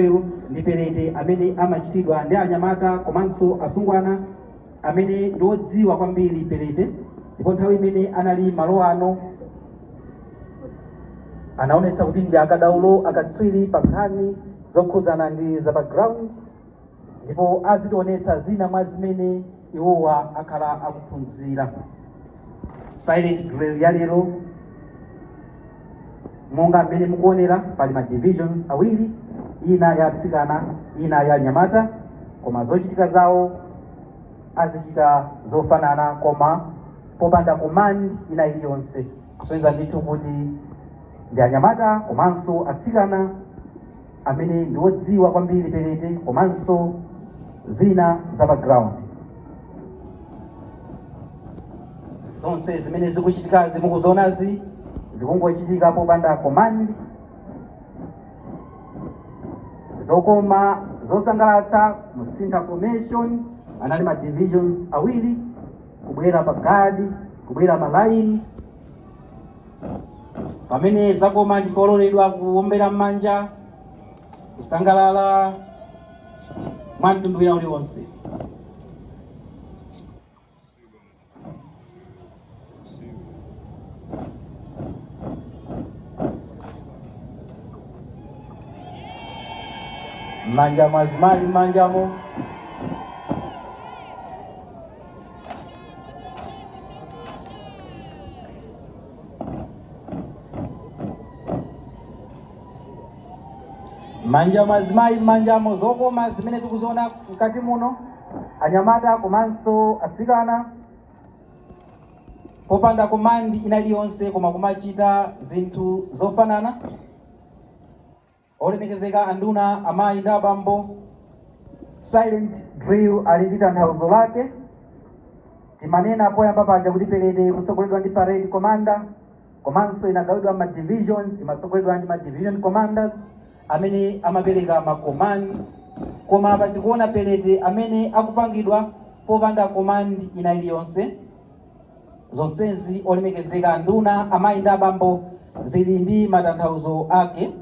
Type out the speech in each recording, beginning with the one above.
Ndi parade amene amachitidwa ndi anyamata komanso asungwana amene ndi odziwa kwambiri parade, ndipo nthawi imene anali malo ano anaonetsa kuti ndi akadaulo, akatswiri pa nkhani zokhudzana ndi za background, ndipo azitionetsa zina mwa zimene iwowa akhala akuphunzira. Silent drill ya lero, monga mmene mukuonera, pali ma divisions awiri, ina ya atsikana, ina ya anyamata, koma zochitika zawo azichita zofanana koma popanda command ina iliyonse, kusonyeza ndithu kuti ndi anyamata komanso atsikana amene ndi odziwa kwambiri parade komanso zina za background. Zonse zimene zikuchitikazi mukuzionazi zikungochitika popanda command. Zokoma, zosangalatsa, musintha formation, anali ma divisions awiri, kubwera pa guard, kubwera ma line. Pamene zakoma ndikololedwa kuombera m'manja, kusangalala mwa mtundu wina uliwonse. M'manja mwa azimayi, m'manjamo m'manja mwa azimayi, m'manjamo. Zokoma zimene tikuziona mkati muno, anyamata komanso atsikana popanda command ina iliyonse koma kumachita zinthu zofanana. Olemekezeka anduna, amayi ndi abambo, silent drill ali ndi tanthauzo lake. Timanena poyamba paja kuti parade ikutsogoledwa ndi parade commander, komanso inagawidwa ma divisions, imatsogoledwa ndi ma division commanders amene amapereka ma commands, koma apa tikuona parade amene akupangidwa popanda command ina iliyonse. Zonsezi, olemekezeka anduna, amayi ndi abambo, zili ndi matanthauzo ake.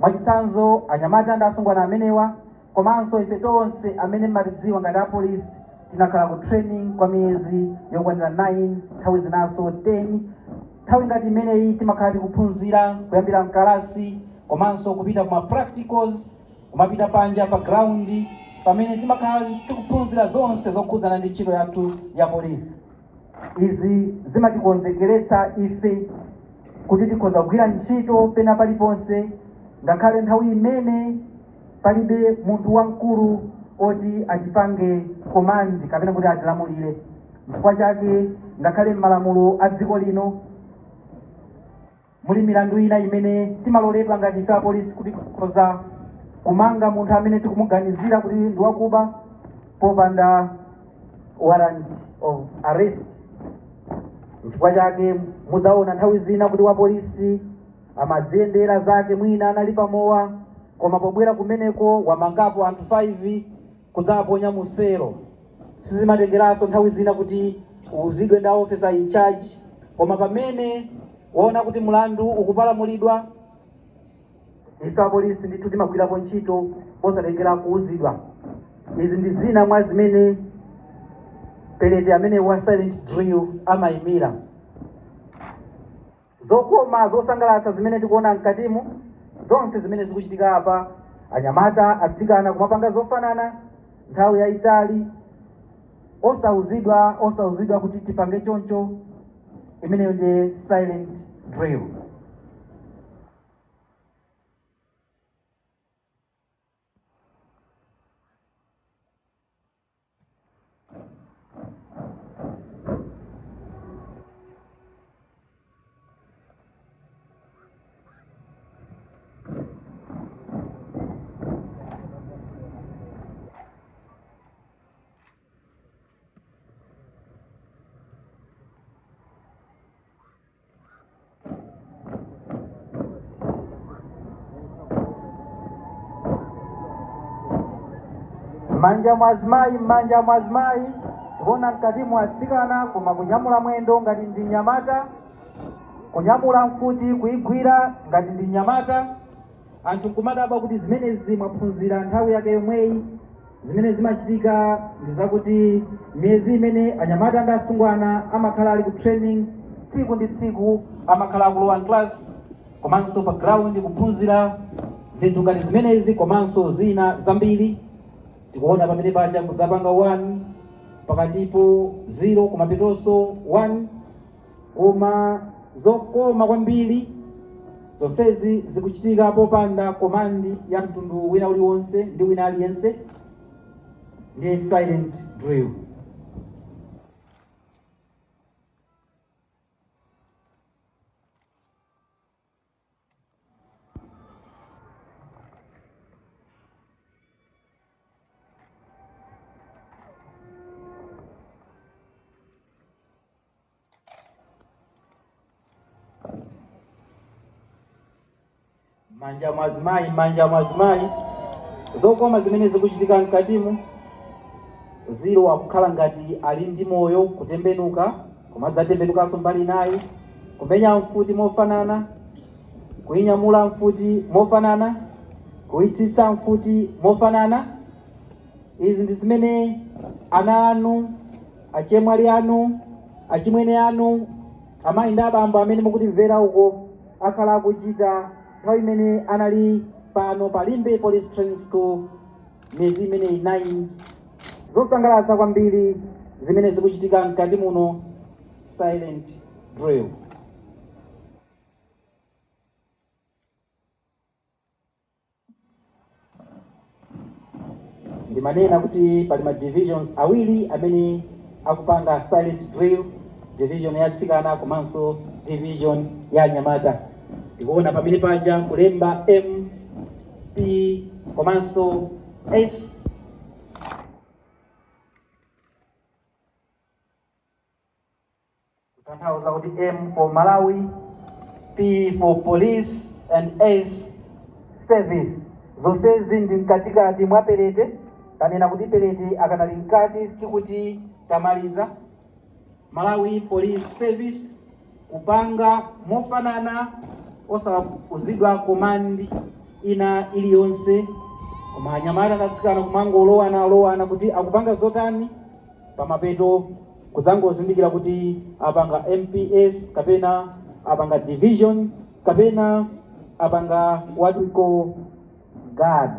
Mwachitsanzo, anyamata ndi asungwana amenewa komanso ife tonse amene mmatidziwa ngati apolisi tinakhala ku training kwa miyezi yokwanira 9, nthawi zinanso 10. Nthawi ngati imeneyi timakhala tikuphunzira kuyambira mkalasi komanso kupita kuma practicals, kumapita panja pa ground, pamene timakhala tikuphunzira zonse zokhudzana ndi ntchito yathu ya polisi. Izi zimatikonzekeretsa ife kuti tikhoza kugwira ntchito pena paliponse, ngakhale nthawi imene palibe munthu wamkulu oti atipange command kapena kuti atilamulire. Chifukwa chake ngakhale m'malamulo a dziko lino muli milandu ina imene timaloledwa ngati ife apolisi kuti tikhoza kumanga munthu amene tikumuganizira kuti ndi wakuba popanda warrant of arrest. Chifukwa chake mudzaona nthawi zina kuti wapolisi amadziyendera zake, mwina anali pamowa, koma pobwera kumeneko wamangapo anthu 5 kudzaponya musero. Sizimatengeranso nthawi zina kuti uuzidwe ndi officer in charge, koma pamene waona kuti mlandu ukupalamulidwa, ife apolisi ndithu timagwirapo ntchito posatengera kuuzidwa. Izi ndi zina mwa zimene parade amene wa silent drill amayimira. Zokoma, zosangalatsa zimene tikuona mkatimu, zonse zimene zikuchitika apa, anyamata, atsikana kumapanga zofanana nthawi yayitali osauzidwa, osauzidwa kuti tipange choncho, imeneyo ndi silent drill. M'manja mwa azimayi, m'manja mwa azimayi, tikuona mkati mwa atsikana koma kunyamula mwendo ngati ndi nyamata, kunyamula mfuti, kuyigwira ngati ndi nyamata. Anthu nkumadabwa kuti zimenezi mwaphunzira nthawi yake yomweyi. Zimene zimachitika ndi zakuti miyezi imene anyamata ndi asungwana amakhala ali ku training, tsiku ndi tsiku amakhala akulowa class komanso pa ground kuphunzira zinthu ngati zimenezi komanso zina zambiri. Tikuona pamene paja kudzapanga 1, pakatipo 0, kumapetonso 1. Koma zokoma kwambiri, zonsezi zikuchitika popanda command ya mtundu wina uliwonse ndi wina aliyense. Ndiye silent drill. Manja mwazimayi, manja mwazimayi. Zokoma zimene zikuchitika mkatimu. 0 akukhala ngati ali ndi moyo, kutembenuka, koma adzatembenukanso mbali inayi, kumenya mfuti mofanana, kuyinyamula mfuti mofanana, kuyitsitsa mfuti mofanana. Izi ndi zimene ana anu, achemwali anu, achimwene anu, amayi ndi abambo amene mukutimvera uko akhala akuchita nthawi imene anali pano pa Limbe Police Training School miyezi imeneyi 9. Zosangalatsa kwambiri zimene zikuchitika mkati muno. Silent drill. Ndimanena kuti pali ma divisions awiri amene akupanga silent drill, division ya atsikana komanso division ya anyamata. Ndikuona pamene paja kulemba M, P komanso S. Kutanthauza kuti M for Malawi, P for police and S service. Zonsezi ndi mkatikati mwa parade. Tanena kuti parade akanali mkati, sikuti tamaliza. Malawi Police Service kupanga mofanana osauzidwa command ina iliyonse, koma anyamata ndi atsikana kumangolowana lowana kuti akupanga zotani. Pamapeto kudzangozindikira kuti apanga MPS kapena apanga division kapena apanga what we call guard.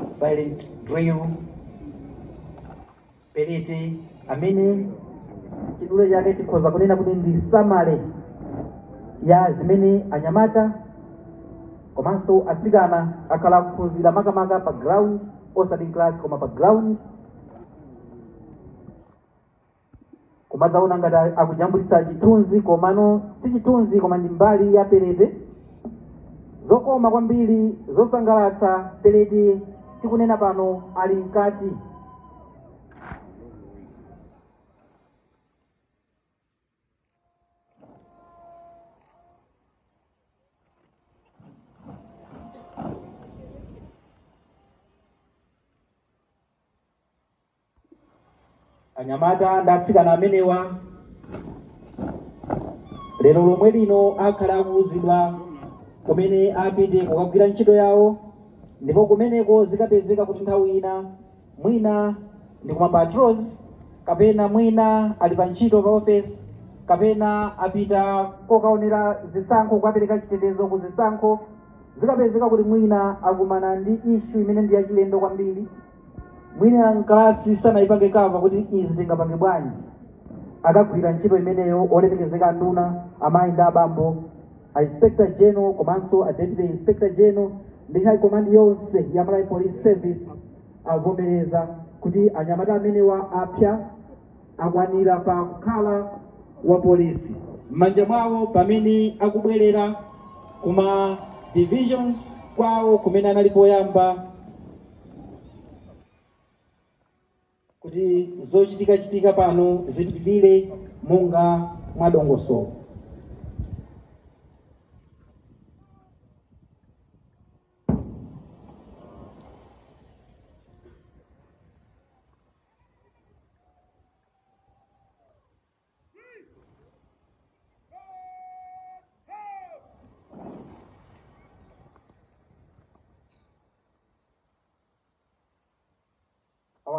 Silent drill, parade amene chidule chake tikhoza kunena kuti ndi summary ya zimene anyamata komanso atsikana akhala akuphunzira makamaka pa ground, osati class koma pa ground. Kumadzaona ngati akujambulitsa chithunzi, komano si chithunzi, koma ndi mbali ya parade. Zokoma kwambiri, zosangalatsa. Parade tikunena pano ali mkati. Anyamata ndi atsikana amenewa lero lomwe lino akhala akuwuzidwa kumene apite kukagwira ntchito yawo, ndipo kumeneko zikapezeka kuti nthawi ina mwina ndi kuma patrols, kapena mwina ali pa ntchito pa office, kapena apita kokaonera zisankho, kukapereka chitetezo ku zisankho, zikapezeka kuti mwina akumana ndi issue imene ndi yachilendo kwambiri, mwina mkalasi sanayipange cover kuti izi tingapange bwanji, akagwira ntchito imeneyo. Olemekezeka nduna, amayi ndi abambo, a Inspector General komanso a Deputy Inspector General ndi high command yonse ya Malawi Police Service avomereza kuti anyamata amenewa apya, akwanira pa kukhala wa polisi. M'manja mwawo pamene akubwerera kuma divisions kwawo kumene anali poyamba, kuti zochitikachitika pano zipitirire monga mwadongosolo.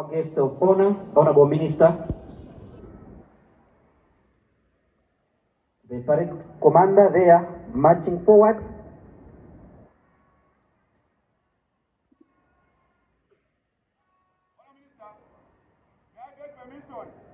Our guest of honor, Honorable Minister, the parade commander there marching forward. May I get permission?